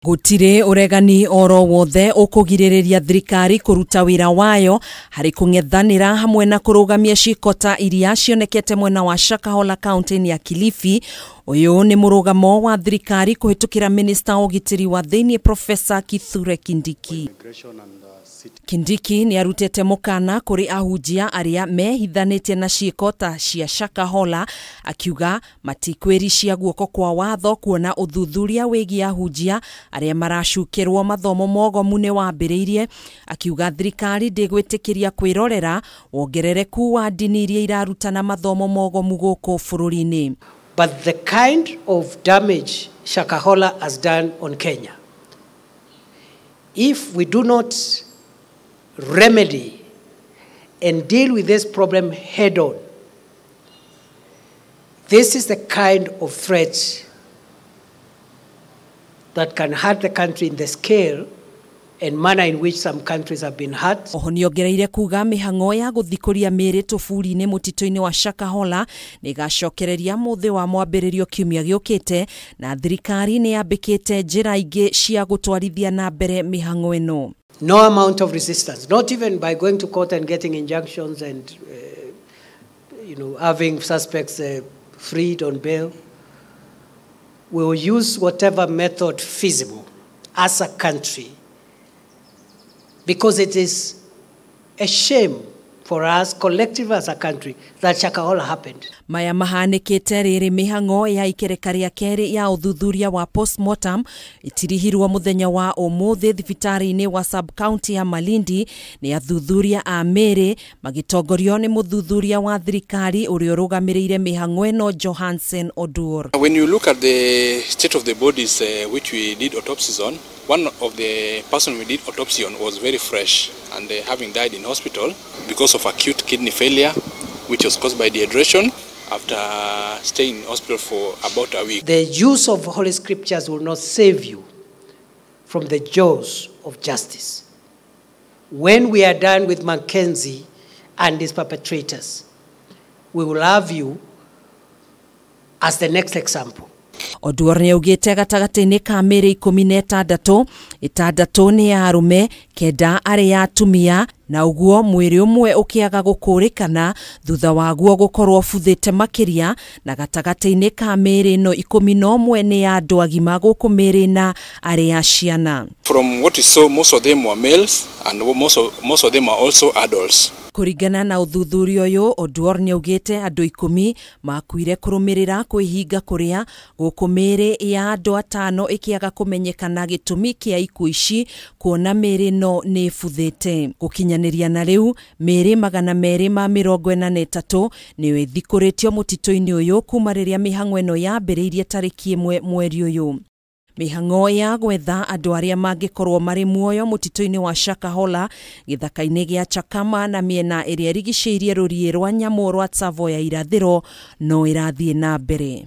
Gũtirĩ ũregani oro wothe ũkũgirĩrĩria thirikari kũruta wĩra wayo harĩ kũng'ethanĩra hamwe na kũrũgamia ciĩko ta iria cionekete mwena wa Shakahola kaunti-inĩ ya Kilifi. Ũyũ nĩ mũrũgamo wa thirikari kũhĩtũkĩra minista wa ũgitĩri wa thĩinĩ Profesa Kithure Kindiki. Kindiki nĩ arutĩte mũkana kũrĩ ahunjia arĩa mehithanĩtie na ciĩko ta cia Shakahola, akiuga matikwĩricia guoko kwa watho kuona ũthuthuria wĩgiĩ ahunjia arĩa maracukĩrwo mathomo mogomu nĩ wambĩrĩirie. Akiuga thirikari ndĩgwĩtĩkĩria kwĩrorera wongerereku wa ndini iria irarutana mathomo mogomu gũkũ bũrũri-inĩ. But the kind of damage Shakahola has done on Kenya, if we do not remedy and deal with this problem head on, this is the kind of threat that can hurt the country in the scale and manner in which some countries have been hurt. Oho nĩongereire kuga mĩhang'o ya gũthikũria mĩĩrĩ tũburi-inĩ mũtitũ-inĩ wa Shakahola nĩĩgacokereria mũthĩ wa mwambĩrĩrio kiumia gĩũkĩte, na thirikari nĩyambĩkĩte njĩra ingĩ cia gũtwarithia na mbere mĩhang'o ĩno. No amount of resistance, not even by going to court and getting injunctions and having suspects freed on bail. We will use whatever method feasible as a country, because it is a shame for us collectively as a country that Shakahola happened. Maya mahanĩkĩte rĩrĩ mĩhang'o ya ikereka rĩa kerĩ ya ũthuthuria wa postmortem ĩtirihirwo mũthenya wa ũmũthĩ thibitarĩ-inĩ wa sub-county ya Malindi nĩ athuthuria a mĩĩrĩ magĩtongorio nĩ mũthuthuria wa thirikari ũrĩa ũrũgamĩrĩire mĩhang'o ĩno Johansen Oduor. When you look at the state of the bodies which we did autopsies on, one of the person we did autopsy on was very fresh and having died in hospital because of acute kidney failure, which was caused by dehydration after staying in hospital for about a week. The use of Holy Scriptures will not save you from the jaws of justice. When we are done with Mackenzie and his perpetrators, we will have you as the next example. Oduor nĩaugĩte gatagatĩ-inĩ ka mĩĩrĩ 16, 6 nĩ ya arũme, 9 arĩ ya atumia, na ũguo mwĩrĩ ũmwe ũkĩaga gũkũrĩkana thutha waguo gũkorwo ũbuthĩte makĩria, na gatagatĩ-inĩ ka mĩĩrĩ ĩno 11 nĩ ya andũ agima gũkũ mĩĩrĩ 4 arĩ ya ciana. From what we saw, most of them were males and most of them are also adults. Kũringana na ũthuthuria ũyũ, Oduor nĩaugĩte andũ 10 makuire kũrũmĩrĩra kwĩhinga kũrĩa gũkũ mĩĩrĩ ya andũ 5 ĩkĩaga kũmenyekana gĩtũmi kĩa ikuũ ici kuona mĩĩrĩ ĩno nĩ ĩbuthĩte. Gũkinyanĩria na rĩu mĩĩrĩ 243 nĩyo ĩthikũrĩtio mũtitũ-inĩ ũyũ kuma rĩrĩa mĩhang'o ĩno yambĩrĩirie tarĩki 1 mweri ũyũ. Mĩhang'o ya gwetha andũ arĩa mangĩkorwo marĩ muoyo mũtitũ-inĩ wa Shakahola gĩthaka-inĩ gĩa Chakama na mĩena ĩrĩa ĩrigicĩirie rũriĩ rwa nyamũ rwa Tsavo ya irathĩro no ĩrathiĩ na mbere.